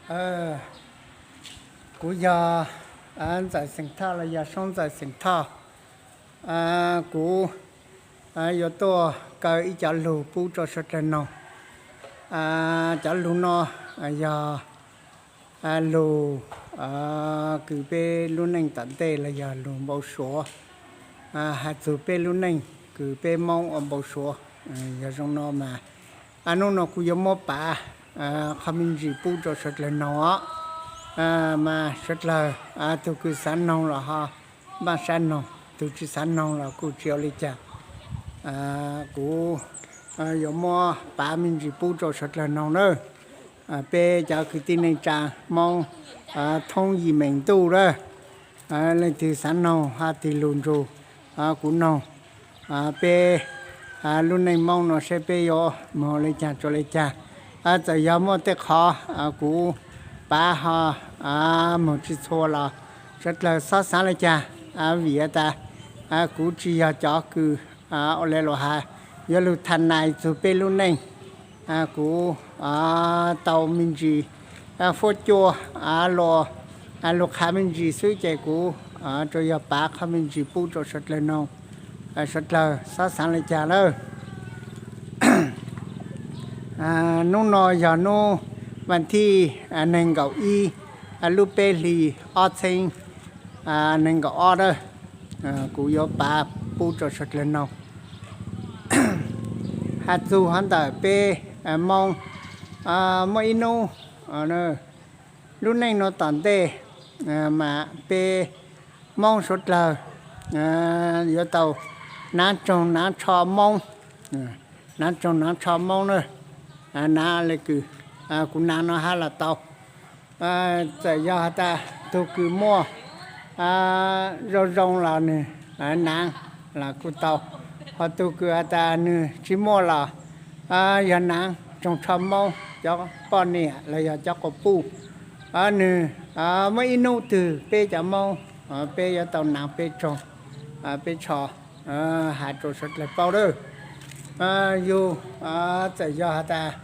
Kuv yog Ntxawm xeem Thoj los yog Soob Ntxawm xeem Thoj. Kuv yuav tuaj kaw ib cov lug pub rau sawv dlawg noog. Cov lug no yog lug kws peb lub neej tom ntej los yog lug npau suav, has txug peb lub neej kws peb Moob ua npau suav. Yog zoo no mas hnub no kuv yuav muab pav qhov me ntsis pub rau sawv dlawg noog os. Mas sawv dlawg, tug kws xav noog los ho npaj sab noog, tug tsis xav noog los kuj tsis ua li cas. Kuv yuav muab pav me ntsis pub rau sawv dlawg noog na. Peb cov kwv tij neej tsaa Moob thoob yim meem ntuj lawm, leej twg xav noog ho tig lug nrug kuv noog peb lub neej Moob no seb peb yuav moog li caag rua li caag. Txawm yog muaj tej qhov kuv pav ho moog tsis txhua los sawv dlawg xob xaav li caag, vim tas kuv tsis yog cov kws ua le luas has yuav lug tha nais txug peb lub neej. Kuv tau me ntsis fuab cua, lug qha me ntsis xwb ces kuv tsuas yog pav qhov me ntsis pub rau sawv dlawg noog, sawv dlawg xob xaav li caag lawm. Nub no yog nub vas thij neeg nkaum ib lub peb hlis ob txheeb neeg nkaum ob na. Kuv yuav pav pub rau sawv dlawg noog. Has txug hov ntawm peb Moob, muaj ib nub lub neej no tom ntej mas peb Moob suav dlawg yuav tau naav tsoog naav tsho Moob, naav tsoog naav tsho Moob na. Naav le kws kuv naav no hab los tau. Txawm yog has tas tug kws muaj zoo zoo los nwg naav los kuj tau, ho tug kws has tas nwg tsis muaj los yog naav tsoog tsho Moob cov poj niam los yog cov quas puj. Nwg muaj ib nub twg peb cov Moob peb yuav tau naav peb tsoog peb tsho, has rua sawv dlawg paub lawm. Yug txawm yog has tas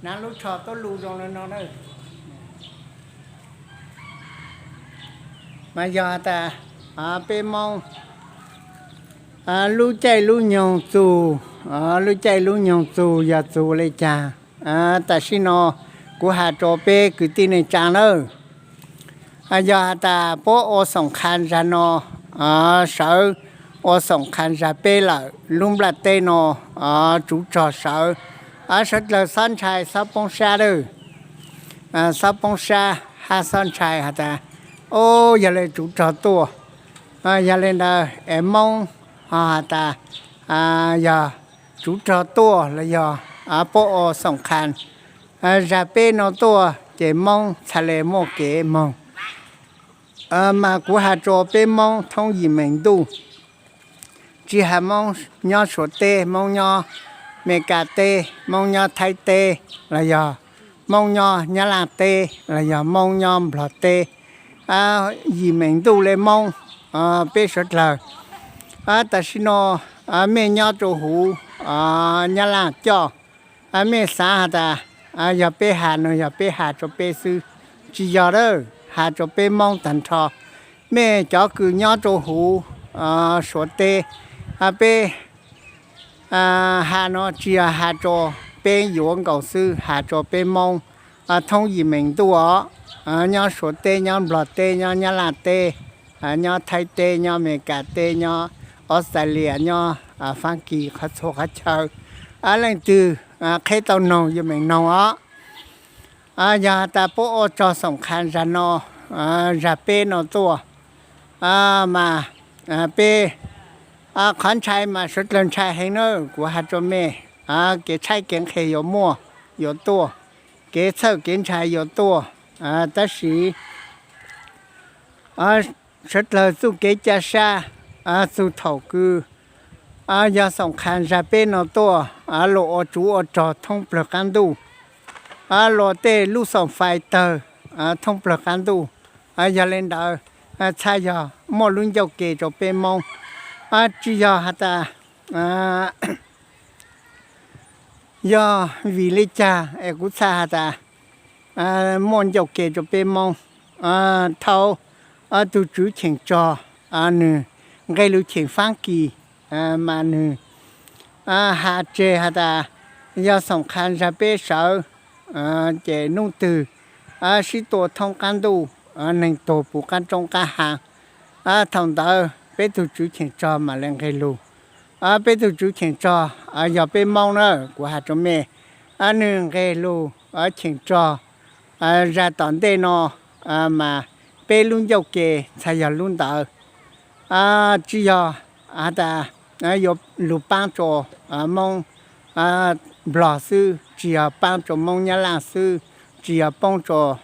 naav lub tsho tuab lu zoo le no na. Mas yog has tas peb Moob lub caij lub nyoog txug, lub caij lub nyoog txug yog txug le caag, tam sim no kuv has rua peb kwv tij neej tsaa lawm. Yog has tas puab ua xoom qha zag no, sawv ua xoom qha zag peb lawm, lub nplaj teb no tsuv rog sawv, sawv dlawg xob ntshai xob poob sab lawm. Xob poob sab hab xob ntshai has tas, o, yog le tsuv rog tuaj. Yog le ntawd es Moob ho has tas yog tsuv rog tuaj los yog puab ua xoom qha zag peb no tuaj ces Moob txhaj le muaj kev moog. Mas kuv has rua peb Moob thoob yim meem ntuj, tsis has Moob nyob Suav teb, Moob nyob Amelikas teb, Moob nyob Thaib teb, los yog Moob nyob Nyab Laaj teb, los yog Moob nyob Nplog teb, yim meem ntuj le Moob, peb suav dlawg, tam sim no mej nyob rua huv Nyab Laaj coj, mej xaav has tas yog peb has no yog peb has rua peb xwb, tsis yog lawm, has rua peb Moob taag nrho. Mej cov kws nyob rua huv Suav teb, peb has no tsis yog has rua peb yuav nkaus xwb, has rua peb Moob thoob yim meem ntuj os, nyob Suav teb, nyob Nplog teb, nyob Nyab Laaj teb, nyob Thaib teb, nyob Amelikas teb, nyob Australia, nyob Faab Kis qhov txhua qhov chaw, leej twg qheb tau noog yuav meem noog os. Yog has tas puab ua txog xoom qha zag no, zag peb no tuaj, mas peb qhov ntshai mas suav dlawg ntshai heev na, kuv has rua mej, kev tshaib kev nqhis yuav muaj, yuav tuaj, kev txhawj kev ntshai yuav tuaj, tab sis suav dlawg txuj kev ca sab, txug thaum kws yog xoom qha zag peb no tuaj, luas ua tsuv ua rog thoob plawg qaab ntuj, luas tej lub xoom fais tawg thoob plawg qaab ntuj. Yog le ntawd, txhaj yog muaj lub ncauj ke rua peb Moob, tsis yog has tas Yog vim li cas es kuv txhaj has tas muaj ncauj ke rau peb Moob? Thaum tus tswv cheem tsog nws nqe lus cheem Faab Kis, mas nws has tseg has tas yog xoom qha zag peb sawv, ces nub twg sib tua thoob qaab ntuj, neeg tuag puv qaab roob qaab haav, thaum ntawd peb tug tswv cheem tsog mam le nqe lug. Peb tug tswv cheem tsog yog peb Moob na, kuv has rua mej, nws nqe lug cheem tsog zag tom ntej no, mas peb lub ncauj ke txhaj yog lub ntawd. Tsi yog has tas yuav lug paab rua Moob Nplog xwb, tsi yog paab rua Moob Nyab Laaj xwb, tsi yog poob rua,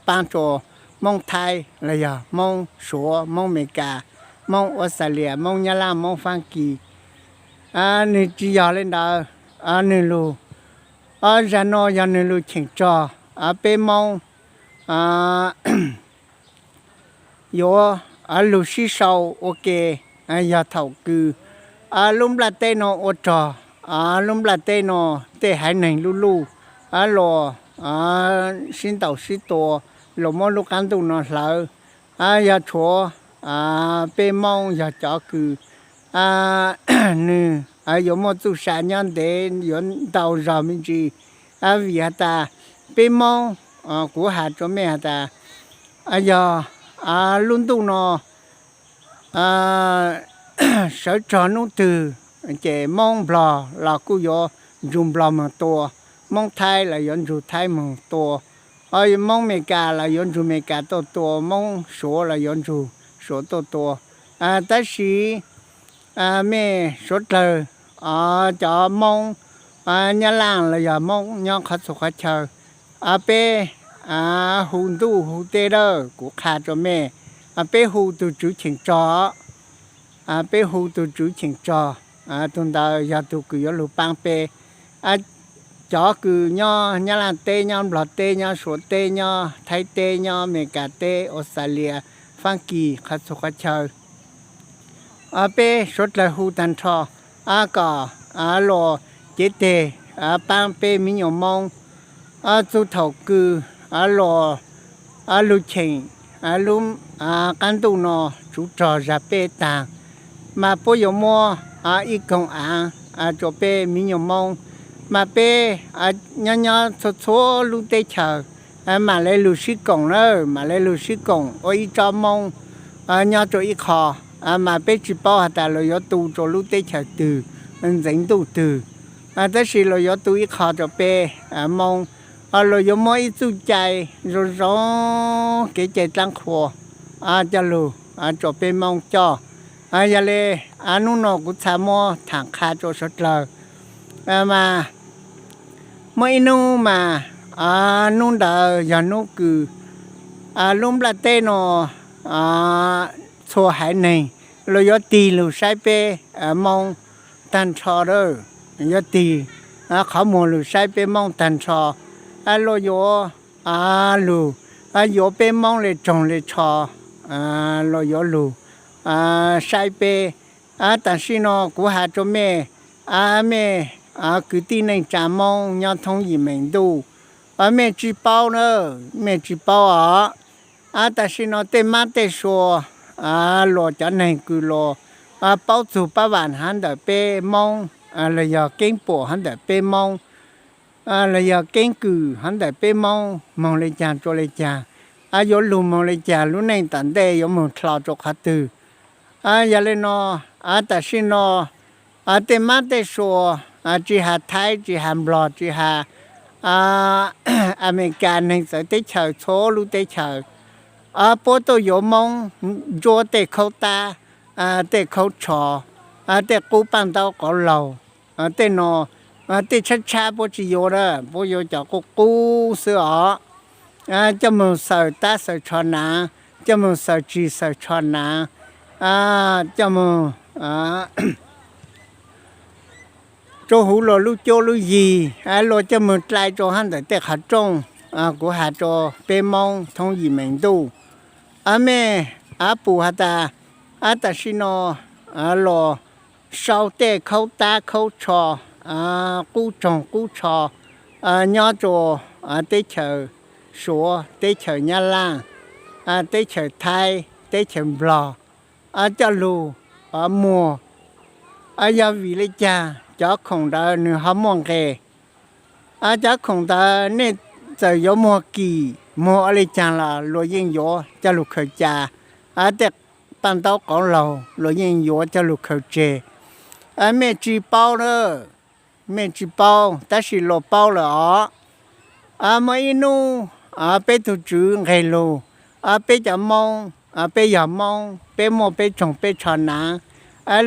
paab rua Moob Thaib los yog Moob Suav, Moob Amelikas, Moob Australia, Moob Nyab Laaj, Moob Faab Kis. Nws tsi yog le ntawd, nws lug, zag no yog nws lug cheem tsog peb Moob yuav lug sib sau ua ke, yog thaum kws lub nplaj teb no ua rog, lub nplaj teb no tej haiv neeg luj luj luas sib ntaus sib tua, luas muab lub qaab ntuj no hlawv, yog tshuav peb Moob yog cov kws nws yuav muaj txuj sa nyob ntev, yuav ntau zog me ntsis. Vim has tas peb Moob, kuv has rua mej has tas yog lub ntuj no sawv rog nub twg, ces Moob Nplog los kuj yuav nrug Nplog moog tua, Moob Thaib los yuav nrug Thaib moog tua, Moob Amelikas los yuav nrug Amelikas tuaj tua, Moob Suav los yuav nrug Suav tuaj tua. Tab sis mej suav dlawg cov Moob Nyab Laaj los yog Moob nyob qhov txhua qhov chaw, peb hu ntuj hu teb lawm, kuv qha rua mej, peb hu tug tswv cheem tsog, peb hu tug tswv cheem tsog, tug ntawd yog tug kws yuav lug paab peb. Cov kws nyob Nyab Laaj teb, nyob Nplog teb, nyob Suav teb, nyob Thaib teb, nyob Amelikas teb, Australia, Faab Kis, qhov txhua qhov chaw, peb suav dlawg hu taag nrho kom luas cev teg paab peb miv nyuas Moob. Txug thaum kws luas lug cheem lub qaab ntuj no tsuv rog zag peb taag, mas puab yuav muab ib koog aav rua peb miv nyuas Moob, mas peb nyob nyob txhua txhua lub teb chaws mam le lug sib koom na, mam le lug sib koom ua ib tsob Moob nyob rua ib qho, mas peb tsi paub has tas luas yuav tu rua lub teb chaws twg, ntxeev ntuj twg, tab sis luas yuav tu ib qho rua peb Moob, luas yuav muab ib txuj cai zoo zoo, kev cai dlaab qhua coj lug rua peb Moob coj. Yog le, nub no kuv txha muab thaam qha rua suav dlawg, mas muaj ib nub mas nub ntawd yog nub kws lub nplaj teb no txhua haiv neeg luas yuav tig lug saib peb Moob taag nrho, yuav tig qhov muag lug saib peb Moob taag nrho, luas yuav lug yuav peb Moob le roog le tsho, luas yuav lug saib peb. Tam sim no kuv has rua mej, mej kwv tij neej tsaa Moob nyob thoob yim meem ntuj, mej tsi paub na, mej tsi paub os. Tam sim no tej mab tej sua, luas cov neeg kws luas paub txug pab vaam hab ntawm peb Moob, los yog keeb puam hab ntawm peb Moob, los yog keeb kwm hab ntawm peb Moob moog le caag rua le caag, yuav lug moog le caag, lub neej tom ntej yuav moog dlhau rua qhov twg. Yog le no, tam sim no tej mab tej sua, tsi has Thaib, tsi has Nplog, tsi has Amelikas, neeg txawv teb chaws txhua lub teb chaws, puab tuaj yuav Moob ntsuab tej khaub tab, tej khaub tsho, tej qub paaj ntaub qauv laug, tej no, tej tshab tshab puab tsi yuav na, puab yuav cov qub qub xwb os. Coj moog xaws tab xaws tsho naav, coj moog xaws tshis xaws tsho naav, coj moog rua huv luas lub cuab lub yig, luas coj moog dlai rua hab ntawm tej qhov rooj. Kuv has rua peb Moob thoob yim meem ntuj, mej pum has tas, tam sim no luas sau tej khaub tab khaub tsho, qub tsoog qub tsho nyob rua teb chaws Suav, teb chaws Nyab Laj, teb chaws Thaib, teb chaws Nplog coj lug muag. Yog vim le caag cov khoom ntawd nwg ho muaj nqe? Cov khoom ntawd nej txawm yuav muag kim muag ua le caag los luag yeej yuav coj lug khaws ca. Tej paaj ntaub qauv laug luag yeej yuav coj lug khaws tseg. Mej tsi paub na, mej tsi paub tab sis luag paub lawm os. Muaj ib nub peb tug tswv nqeg lug, peb cov Moob, peb yog Moob, peb muaj peb tsoog peb tsho naav,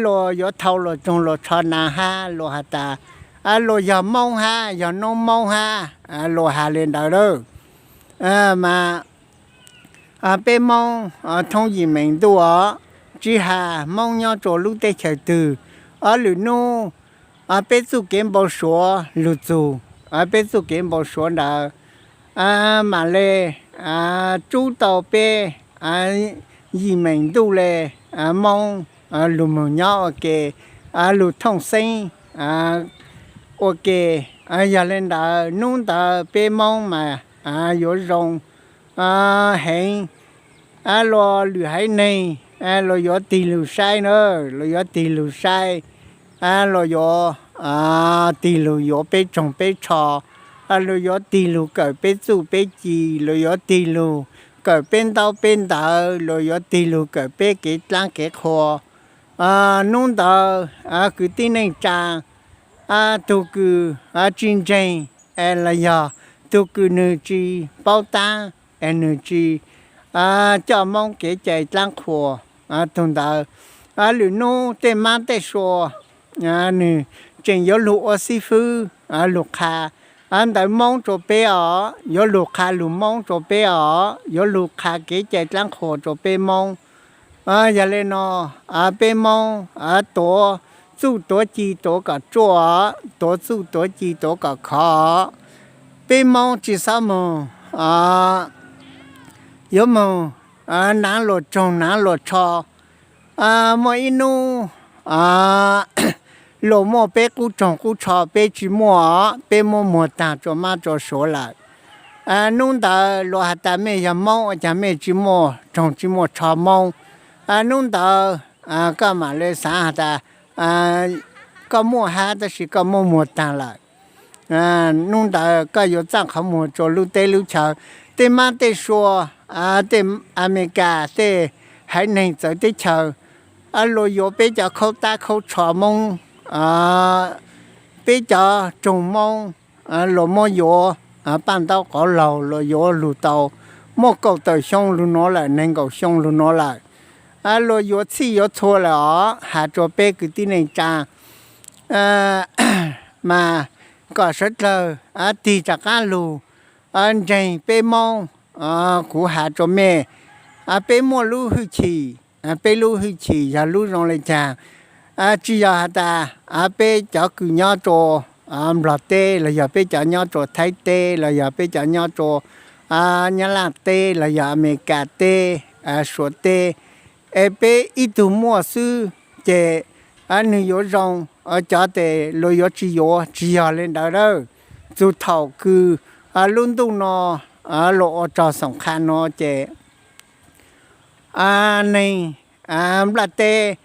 luag yuav thau luag tsoog luag tsho naav hab luag has tas luag yog Moob hab yog noob Moob hab, luag has le ntawd lawm. Mas peb Moob thoob yim meem ntuj os, tsi has Moob nyob rua lub teb chaws twg, ob lwm nub peb txuj kev npau suav lug txug, peb txuj kev npau suav ntawd mam le rub tau peb yim meem ntuj le Moob lug moog nyob ua ke, lug thooj xeeb ua ke. Yog le ntawd nub ntawd peb Moob mas yuav zoo heev. Luag lwm haiv neeg luag yuav tig lug saib na, luag yuav tig lug saib, luag yuav tig lug yuav peb tsoog peb tsho, luag yuav tig lug kawm peb txuj peb ci, luag yuav tig lug kawm peb ntaub peb ntawv, luag yuav tig lug kawm peb kev dlaab kev qhua. Nub ntawd kwv tij neej tsaa, tug kws tsi ntseeg los yog tug kws nwg tsi paub taab es nwg tsi coj Moob kev cai dlaab qhua, tug ntawd lwm nub tej mab tej sua nwg tseem yuav lug ua xib fwb lug qha ntawv Moob rua peb os, yuav lug qha lug Moob rua peb os, yuav lug qha kev cai dlaab qhua rua peb Moob. Yog le no peb Moob tuav txuj tuav ci tuav kom ruaj, tuav txuj tuav ci tuav kom khov. Peb Moob tsi xob moog, yuav moog naav luas tsoog naav luas tsho. Muaj ib nub luas muaj peb qub tsoog qub tsho peb tsi muaj, peb muab muag taag rua mab rua suav lawm. Nub ntawd luas has tas mej yog Moob ua caag mej tsi muaj tsoog tsi muaj tsho Moob? Nub ntawd koj mam le xaav has tas koj muaj hab tab sis koj muab muag taag lawm. Nub ntawd koj yuav txaaj qhov muag rua lub teb lub chaw. Tej mab tej sua, tej Amelikas tej haiv neeg txawv teb chaws, luas yuav peb cov khaub tab khaub tsho Moob, peb cov tsoog Moob, luas muab yuav paaj ntaub qauv laug, luas yuav lug tau muaj kaum tawm xyoo lug nuav lawm, neeg nkaum xyoo lug nuav lawm. Luas yuav txhij yuav txhua lawm os, has rua peb kwv tij neej tsaa mas kom sawv dlawg tig rov qaab lug ntseeg peb Moob. Kuv has rua mej, peb muaj lub hwj chim, peb lub hwj chim yog lub zoo le caag? Tsi yog has tas peb cov kws nyob rua Nplog teb los yog peb cov nyob rua Thaib teb los yog peb cov nyob rua Nyab Laj teb los yog Amelikas teb, Suav teb, es peb ib tug muaj xwb ces nwg yuav zoo, cov tes luas yuav tsi yuav? Tsi yog le ntawd lawm. Txug thaum kws lub ntuj no luas ua rog xoom qha no ces neeg nplaj teb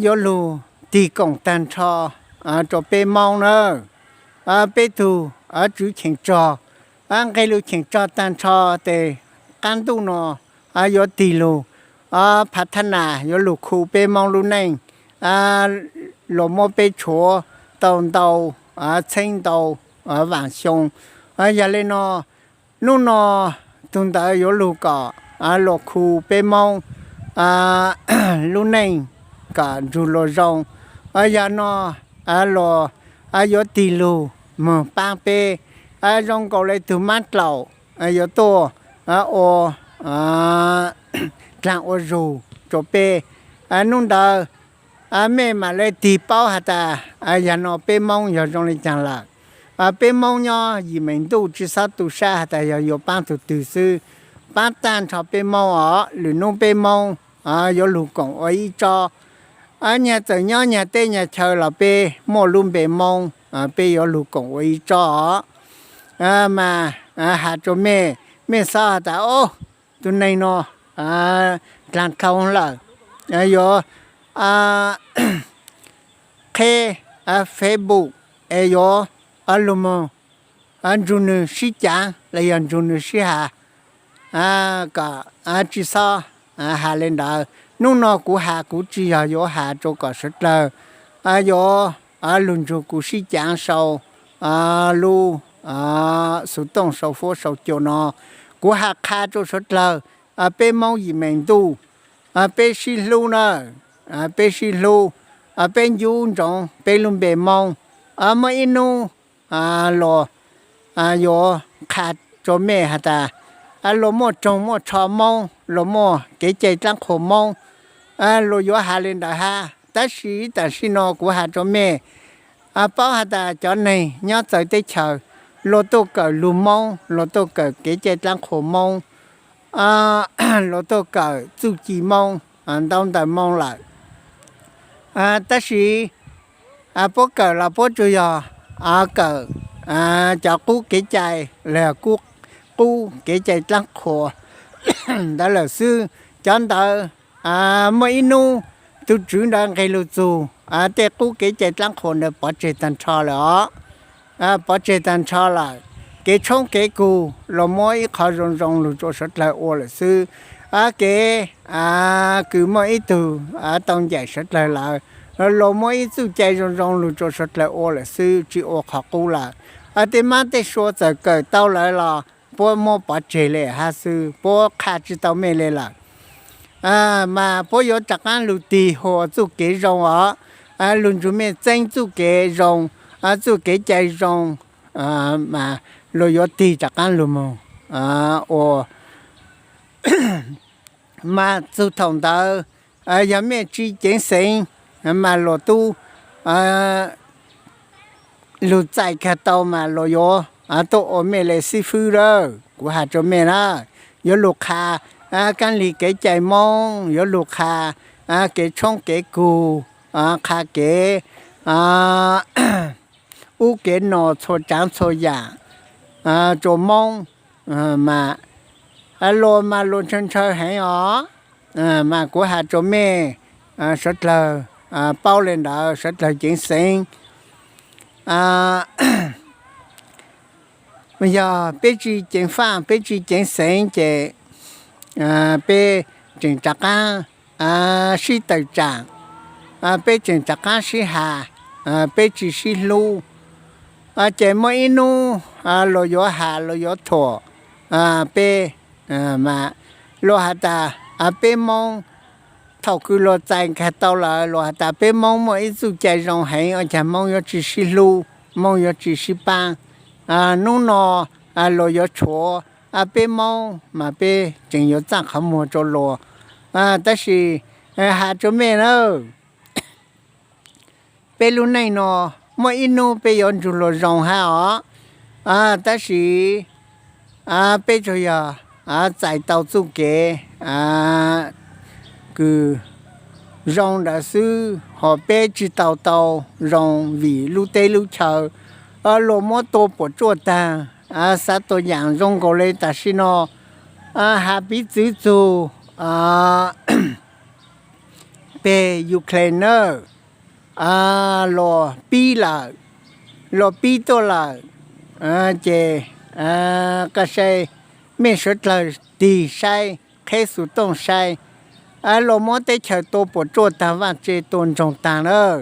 yuav lug tig koom taag nrho rua peb Moob na. Peb tug tswv cheem rog nqeg lug cheem rog taag nrho tes qaab ntuj no yuav tig lug phav thab nas yuav lug khu peb Moob lub neej, luas muab peb tshuav tau ntau txheeb ntau vaam xyoo. Yog le no, nub no tug ntawd yuav lug kom luas khu peb Moob lub neej kom nrug luas zoo. Yog no luas yuav tig lug moog paab peb zoo nkaus le tug mab dlaum yuav tuaj ua dlaag ua zug rua peb. Nub ntawd mej mam le tig paub has tas yog no peb Moob yog zoo le caag lawm. Peb Moob nyob yim meem ntuj tsi xob tu sab has tas yog yuav paab tug twg xwb, paab taag nrho peb Moob os. Lwm nub peb Moob yuav lug koom ua ib tsob. Nyag txawm nyob nyag teb nyag chaw los peb muaj lub npe Moob, peb yuav lug koom ua ib tsob os. Mas has rua mej, mej xob has tas, o, tug neeg no dlaag dhau lawm, yuav qheb Facebook es yuav lug moog nrug nwg sib caav los yog nrug nwg sib has, kom tsi xob has le ntawd. Nub no kuv has kuv tsi yog yuav has rua kom suav dlawg yuav lug nrug kuv sib caav sau lub xuv tooj sau fuab sau cua no. Kuv has qha rua suav dlawg, peb Moob yim meem ntuj, peb sib hlub na, peb sib hlub, peb ncu ntsoov peb lub npe Moob. Muaj ib nub luas yuav qha rua mej has tas luas muaj roog muaj tsho Moob, luas muaj kev cai dlaab qhua Moob, luas yuav has le ntawd hab. Tab sis tam sim no kuv has rua mej paub has tas cov neeg nyob txawv teb chaws, luas tuaj kawm lug Moob, luas tuaj kawm kev cai dlaab qhua Moob, luas tuaj kawm txuj ci Moob, ntaub ntawv Moob lawm. Tab sis puab kawm los puab tsuas yog kawm cov qub kev cai los yog qub kev cai dlaab qhua ntawd lawm xwb. Cov ntawd muaj ib nub tug tswv ntawd nqeg lug txug, tej qub kev cai dlaab qhua ntawd pov tseg taag nrho lawm os. Pov tseg taag nrho lawm. Kev tshoob kev kug luas muab ib qho zoo zoo lug rua suav dlawg ua lawm xwb. Kev kws muaj ib tug tau ncaim suav dlawg lawm, luas muab ib txuj cai zoo zoo lug rua suav dlawg ua lawm xwb, tsi ua qhov qub lawm. Tej mab tej sua txawm kawm tau lawm los puab muab pov tseg le hab xwb, puab qha tsi tau mej le lawm. Mas puab yuav rov qaab lug tig hua txuj kev zoo os, lug nrug mej txeeb txuj kev zoo, txuj kev cai zoo, mas luas yuav tig rov qaab lug moog ua. Mas txug thaum ntawd yog mej tsi ceev xeev, mas luas tub lug txais kag tau mas luas yuav tuaj ua mej le xib fwb lawm. Kuv has rua mej na, yuav lug qha kaab lig kev cai Moob, yuav lug qha kev tshoob kev kug, qha kev ub kev no txhua tsaav txhua yaam rua Moob, mas luas mas luas ntshaw ntshaw heev os. Mas kuv has rua mej, suav dlawg paub le ntawd suav dlawg ceev xeev. Yog peb tsi ceev faj peb tsi ceev xeev ces peb tseem rov qaab sib tawm tsaam, peb tseem rov qaab sib has, peb tsi sib hlub, ces muaj ib nub luas yuav has luas yuav thuam peb. Luas has tas peb Moob, thaum kws luas txais kag tau lawm luas has tas peb Moob muaj ib txuj cai zoo heev, ua caag Moob yuav tsi sib hlub, Moob yuav tsi sib paab. Nub no luas yuav tshuav peb Moob mas peb tseem yuav txaj qhov muag rua luas. Tab sis has rua mej na, peb lub neej no muaj ib nub peb yuav nrug luas zoo hab os. Tab sis peb tsuas yog txais tau txuj kev kws zoo ntawd xwb, ho peb tsi tau tau zoo vim lub teb lub chaw luas muab tua puam tsuaj taag. Xav tua yaam zoo nkaus le tam sim no has piv txwv txug peg Ukraine na, luas pib lawm, luas pib tuaj lawm, ces koj saib, mej suav dlawg tig saib, qheb xuv tooj saib, luas muab teb chaws tua puam tsuaj taag, vaj tse tua ntsoog taag lawm.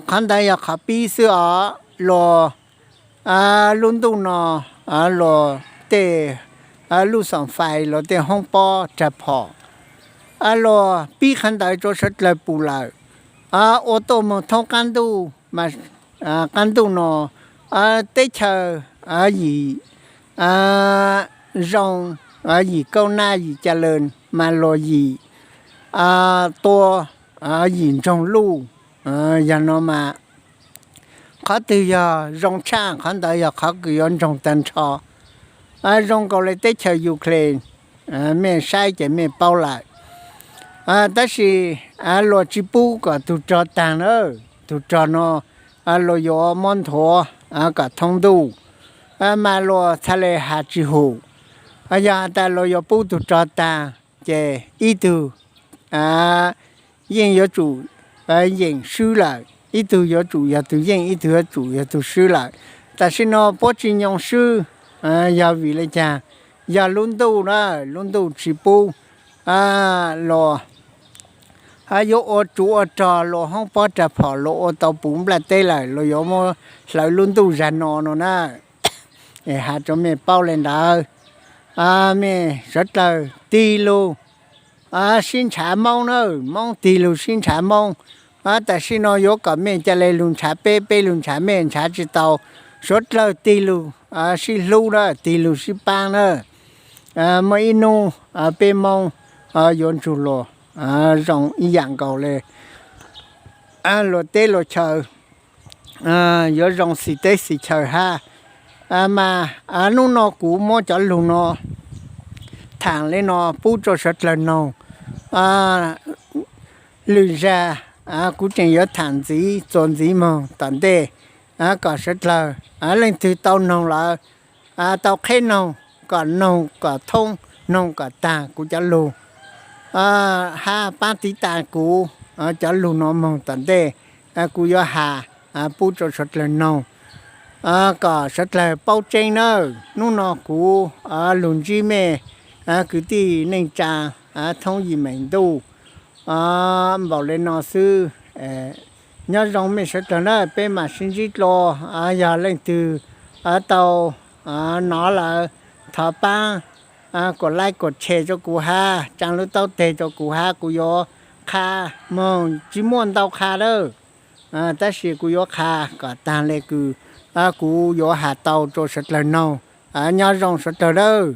Qhov ntawd yog qhov pib xwb os. Luas lub ntuj no luas tej lub xoom fais, luas tej hoob pob rag phom, luas pib qhov ntawd rua suav dlawg pum lawm. Ua tuaj moog thoob qab ntuj, qab ntuj no teb chaws yim zoo, yim kaub nab yim ca le mas luas yim tua, yim ntsoog luj. Yog no mas qhov twg yog zoo tshaj qhov ntawd yog qhov kws yuav ntsoog taag nrho. Zoo nkaus le teb chaws Ukraine, mej saib ces mej paub lawm. Tab sis luas tsi pub kom tug rog taag na, tug rog no luag yuav muab nthuav kom thoob ntuj, mas luag txhaj le has tsis hum. Yog has tas luag yuav pub tug rog taag, ces ib tug yeej yuav tsum yeem swb lawm, ib tug yuav tsum yog tug yeej, ib tug yuav tsum yog tug swb lawm. Tam sim no puab tsi nyoo swb, yog vim le caag? Yog lub ntuj na, lub ntuj tsi pub luag yuav ua tsuv ua rog, luag hoob pob rag phom luag ua tau puv nplaj teb lawm, luag yuav muab hlawv lub ntuj zag no no na. Es has rua mej paub le ntawd, mej suav dlawg tig lug sib ntshav Moob na, Moob tig lug sib ntshav Moob. Tam sim no yuav kom mej ca le lug ntshav peb, peb lug ntshav mej, ntshav tsi tau. Suav dlawg tig lug sib hlub na, tig lug sib paab na. Muaj ib nub peb Moob yuav ntsug luag zoo ib yaam nkaus le luag teb luag chaw, yuav zoo xis teb xis chaw hab. Mas nub no kuv muab cov lug no thaam le no pub rua suav dlawg noog. Lwm zag kuv tseem yuav thaam ntxiv txuas ntxiv moog tom ntej, kom suav dlawg leej twg tau noog lawm, tau qheb noog, kom noog kom thoob, noog kom taag kuv cov lug, hab paab tiv tas kuv cov lug no moog tom ntej. Kuv yuav has pub rua suav dlawg noog, kom suav dlawg paub tseeb nawb. Nub no kuv lug ntsib mej kwv tij neej tsaa thoob yim meem ntuj npaum le no xwb. Nyob zoo mej suav dlawg na, peb mam sib ntsib dlua. Yog leej twg tau nov lawm, thov paab kuas like kuas share rua kuv hab tsaa lub taub teg rua kuv hab, kuv yuav qha moog, tsi muaj ntau qha lawm, tab sis kuv yuav qha kom taag le kws kuv yuav has tau rua suav dlawg noog. Nyob zoo suav dlawg nawb.